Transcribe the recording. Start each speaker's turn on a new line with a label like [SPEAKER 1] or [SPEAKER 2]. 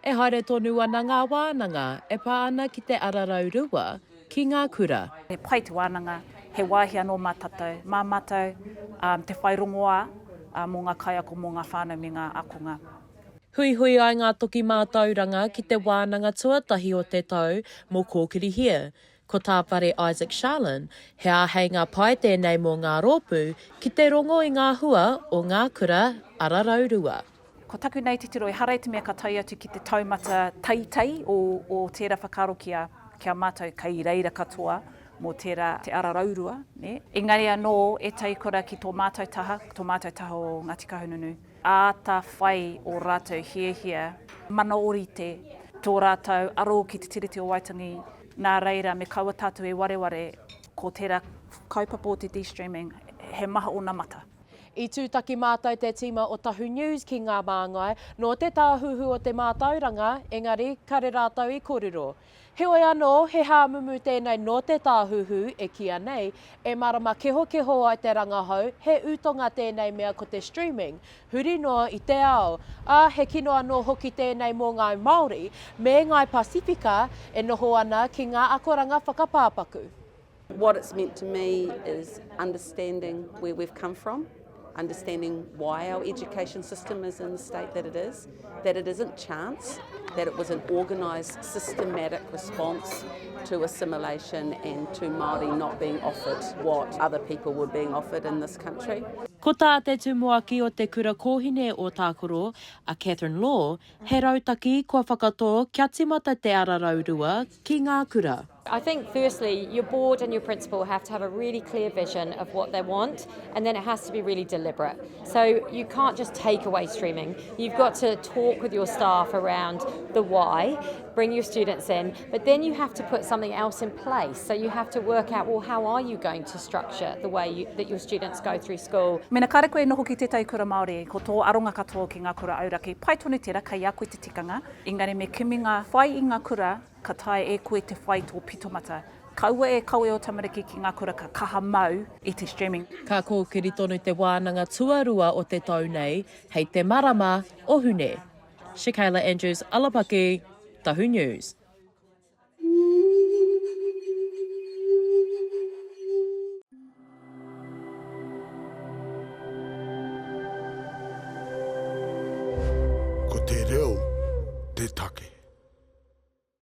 [SPEAKER 1] E haere tonu ana ngā wānanga e pā ana ki te ara raurua ki ngā kura.
[SPEAKER 2] He pai te wānanga, he wāhi anō mā tātou, mā mātou te whai rongoā mō ngā kaiako, mō ngā whānau me ngā ākonga.
[SPEAKER 1] Huihui ai ngā toki mātauranga ki te wānanga tuatahi o te tau mō Kōkirihia. Ko tā Whare Isaac Sharlin, he āheinga pai tēnei mō ngā rōpū ki te rongo i ngā hua o ngā kura ara raurua.
[SPEAKER 2] Ko taku nei titiro ehara i te mea ka tae atu ki te taumata teitei o o tērā whakaaro ki a ki a mātou kei reira katoa mō tērā te ara raurua, nē. Engari anō ētahi kura ki tō mātou taha, tō mātou taha o Ngāti Kahungunu, āta whai ō rātou hiahia, mana ōrite tō rātou aro ki te Tiriti o Waitangi, nā reira me kaua tātou e wareware ko tērā kaupapa o te destreaming he maha ōna mata.
[SPEAKER 1] I tūtaki mātou te tīma o Tahu News ki ngā māngai nō te Tāhuhu o te Mātauranga, engari kare rātou i korero. Heoi anō, he hāmumu tēnei nō te Tāhuhu e kīa nei, e marama kehokeho ai te rangahau he ūtonga tēnei mea ko te streaming, huri noa i te ao, ā, he kino anō hoki tēnei mō ngāi Māori me ngāi Pasifika e noho ana ki ngā akoranga whakapāpaku.
[SPEAKER 3] What it's meant to me is understanding where we've come from, understanding why our education system is in the state that it is, that it isn't chance, that it was an organised, systematic response to assimilation and to Māori not being offered what other people were being offered in this country.
[SPEAKER 1] Ko tā te tumuaki o te Kura Kōhine o Tākoro, a Catherine Law, he rautaki kua whakatō kia timata te ara raurua ki ngā kura.
[SPEAKER 4] I think firstly your board and your principal have to have a really clear vision of what they want and then it has to be really deliberate. So you can't just take away streaming. You've got to talk with your staff around the why, bring your students in, but then you have to put something else in place. So you have to work out, well, how are you going to structure the way you, that your students go through school?
[SPEAKER 2] Mena kāre koe e noho ki tētahi kura Māori, ko tō aronga katoa ki ngā kura auraki, pai tonu tērā, kei a koe te tikanga, engari me kimi ngā whai i ngā kura Ka taea e koe te whai tō pitomata. Kaua e kawe ō tamariki ki ngā kura ka kaha mau i te streaming.
[SPEAKER 1] Ka kōkiri tonu te wānanga tuarua o te tau nei hei te marama o Hune. Shakayla Andrews, Alapaki, Tahu News.